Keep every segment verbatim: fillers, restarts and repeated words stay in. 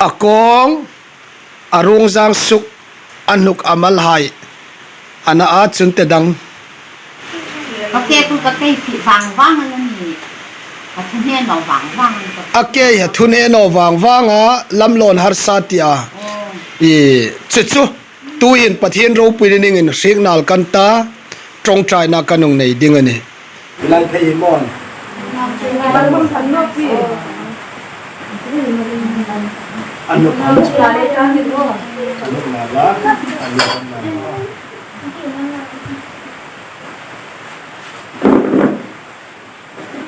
A kawng, a ruong zang suk, a hnuk a malhai, a na a chun te dang. Ka ke ku ka kei pi vang vang a ni. Ka thu hne naw vang vang a ni ka. A kei a thu hne naw vang vang a, lam lawn harsa ti a. Oh. I, chu chu. Tuhin Pathien ropui ni dingin hriek nal kan ta, ṭawngṭaina kan hung nei ding a nih. Lal phei hi maw. An lo kan. An lo kan la. An lo kan la.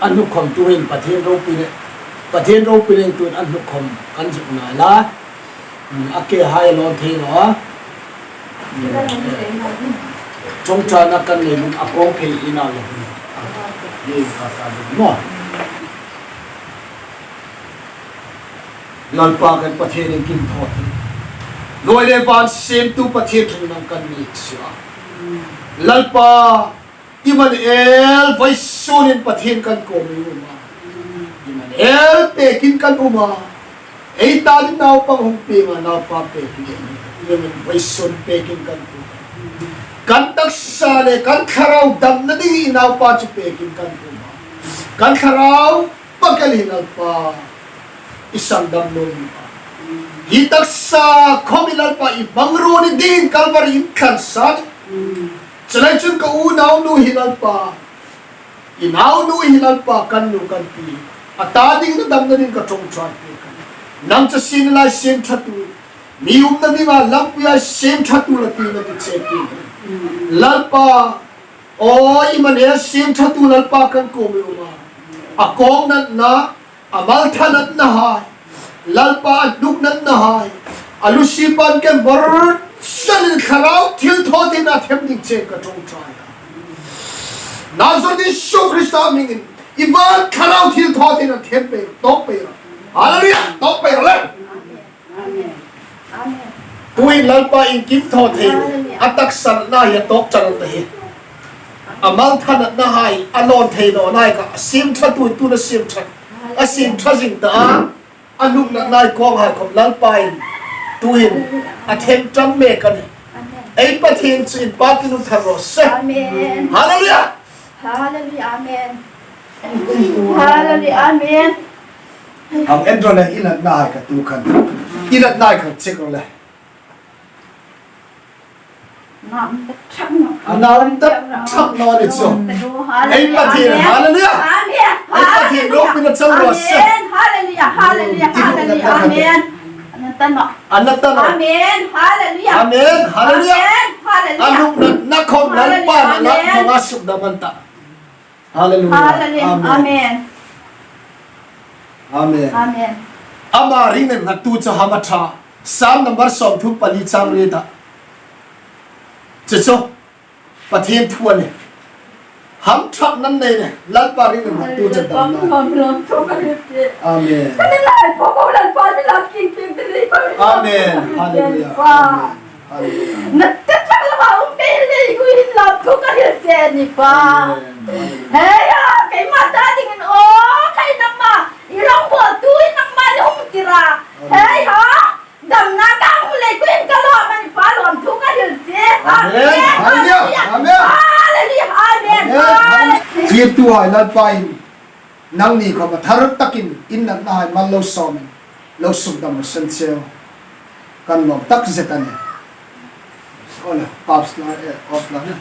A hnuk khawm tuhin Pathien ropui ni, Pathien ropui ni tuhin a hnuk khawm kan zuk ngai la. Hmm, a ke hai a lawn thei naw a. Hmm. Ṭawngṭaina kan nei nun a kawng phei in a lo. Ni ka sa ding maw. Lalpa kan Pathien, iengkim thaw thei. Hnuoi le van siemtu Pathien, ṭhung nang kan ni si a. Lalpa, Immanuel, vawisun hin Pathien kan kuomah i um a. Immanuel pekin kan um a. Ei ta ding naupang hung pieng a, naupa pekin. Immanuel, vawisun pekin kan kuomah. Kan taksa le kan thlarau damna ding i naupa chu pekin kan kuomah. Kan thlarau pakhat hi Lalpa, i sandam nuom a. Hi taksa khawm hi Lalpa i hmangruo ni dingin Kalvari in thlan sa. Chuleiin chun ka unaunu hi Lalpa, i naunu hi Lalpa, kan nu kan pi, a ta dingin a damna dingin ka ṭawngṭai pek a nih. Nang chu sien lai sien ṭhatu, mi umna dinga lampuia sien ṭhatu la ti na ti che ti. Lalpa, aw Immanuel, sien ṭhatu Lalpa kan kuomah i um a. A kawng natna, a mal ṭha natna hai, Lalpa a hnuk natna hai, a lu sipan ke mor sanin thlarau thilthawtheina a them ding che ka ṭawngṭai a. Nazareth Isu Krista hmingin i van thlarau thilthawtheina a them pei, tawk pei rawh. Hallelujah, tawk pei rawh le. Amen. Amen. Tuhin Lalpa iengkim thaw thei. Hallelujah. A taksa natna hi a tawk ṭan ta hi. A mal ṭha natna hai, a lawn thei nawna hai kha, a siem ṭhatu, tu na siem ṭha. A siem ṭha zing ta a. A hnuk natna hai kawng hai khawm Lalpa in tuhin a them ṭan mek a nih. Amen. Ei Pathien chu inpâkin um thar raw se. Amen. Hallelujah. Hallelujah. Amen. Hallelujah. Amen. Hang en ro le, i natna hai kha tu khan. I natna hai kha check ro le. Nam ta thak naw. A nam ta thak naw ni chu. Ei Pathien, hallelujah. Amen. Ei Pathien ropuina chau raw se. Amen. Hallelujah. Hallelujah. Hallelujah. Amen. An ta naw. An ta naw. Amen. Hallelujah. Amen. Hallelujah. Amen. Hallelujah. A hnuk natna khawm Lalpa na la hmanga sukdam an ta. Hallelujah. Hallelujah. Amen. Amen. Amen. Amen. Ama ringna nghattu chu ham a ṭha. Psalm number sawmthum pali chang riet a. Chu chu Pathien thu a nih. Ham ṭha nan nei le, Lalpa ringna nghattu chu damna. Amen. Amen. Hallelujah. Amen. Hallelujah. Na ta thak lama um pei le, ku in lam thu ka hril che ni pa. Amen. Hei ha, keima ta dingin, aw, kei nangma, i rongbawltu in nangma i hung tir a. Amen. Hei ha, damna ka hung le, ku in ka lawm a ni pa, lawmthu ka hril che. Amen. Amen. Hallelujah. Amen. Hallelujah. Amen. Amen. Hallelujah. Hallelujah. Hallelujah. Lalpa in Nangni khawm a thar takin in natna hai mal lo sawmin, lo sukdam ro sien cheu. Kan lawm tak zet a nih. Ole, paps la, eh, off la, eh.